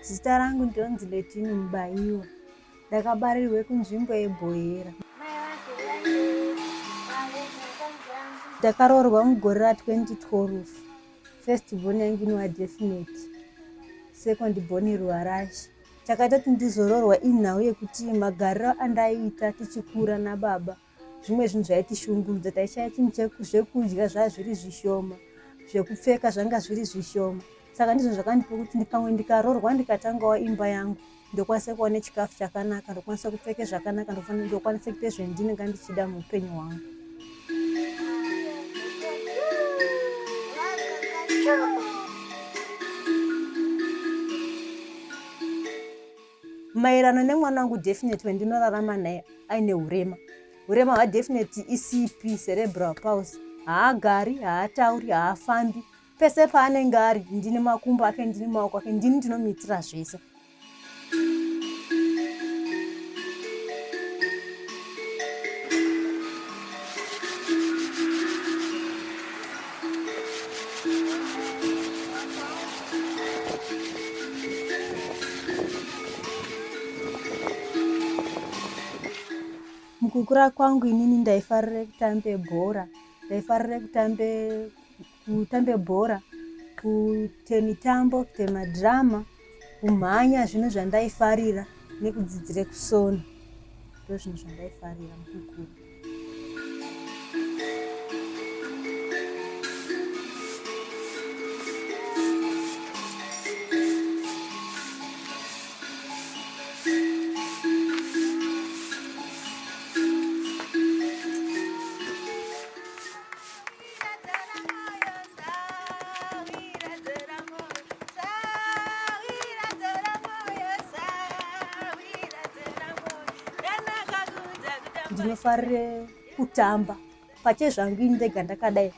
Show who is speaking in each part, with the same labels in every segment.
Speaker 1: Zita rangu ndonzi Letini Mubayiwa. Ndakabarirwe kunzvimbo yeBhoyera. Ndakaroorwa mugore ra 2012. First born yangu inova Definite. Second born Ruwarashi. Chakaita kuti ndizoroorwa inhau yekuti magariro andaiita tichikura nababa zvimwe zvinhu zvaitishungurudza taishaya chinhu zvekudya zvaa zviri zvishoma zvekupfeka zvanga zviri zvishoma saka ndizvo zvakandipa kuti pamwe ndikaroorwa ndikatangawo imba yangu ndokwanisa kuva nechikafu chakanaka ndokwanisa kupfeke zvakanaka ndokwanisa kuita zvendinenge ndichida muupenyu hwangu. Maererano nemwana wangu Definite wendinorarama naye aine hurema. Hurema hwaDefinite iCP, cerebral palsy. Haagari, haatauri, haafambi. Pese paanenge ari ndini makumbo ake, ndini maoko ake, ndini ndinomuitira zvese. Mukukura kwangu inini ndaifarira kutambe bhora, ndaifarira kutambe kutambe bhora, kuite mitambo, kuite madrama, kumhanya zvinhu zvandaifarira nekudzidzire kusona ndozvinhu zvandaifarira mukukura. Ndinofarire kutamba pachezvangu ini ndega ndakadai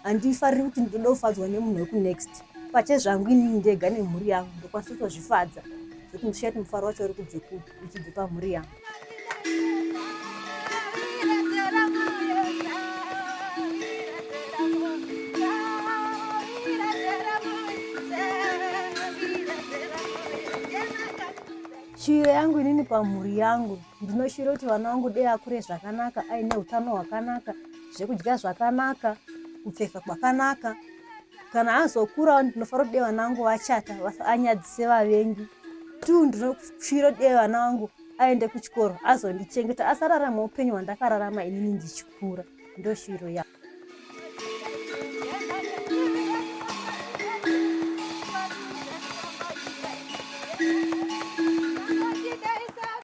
Speaker 1: handifariri kuti ndinoda kufadzwa nemunhu wekunext pachezvangu inini ndega nemhuri yangu ndokwanisa kutozvifadza zvekuti ndishaye kuti mufaro wacho uri kubve kupi uchibve pamhuri yangu. Shuwiro yangu inini pamhuri yangu ndinoshuvira kuti vana vangu dei akure zvakanaka aine utano hwakanaka zvekudya zvakanaka kupfeka kwakanaka kana azokurawo ndinofanira kuti dei vana vangu vachata anyadzise vavengi two ndinoshuvira kuti dei vana vangu aende kuchikoro azondichengeta asararama upenyu hwandakararama inini ndichikura ndoshuviro yangu.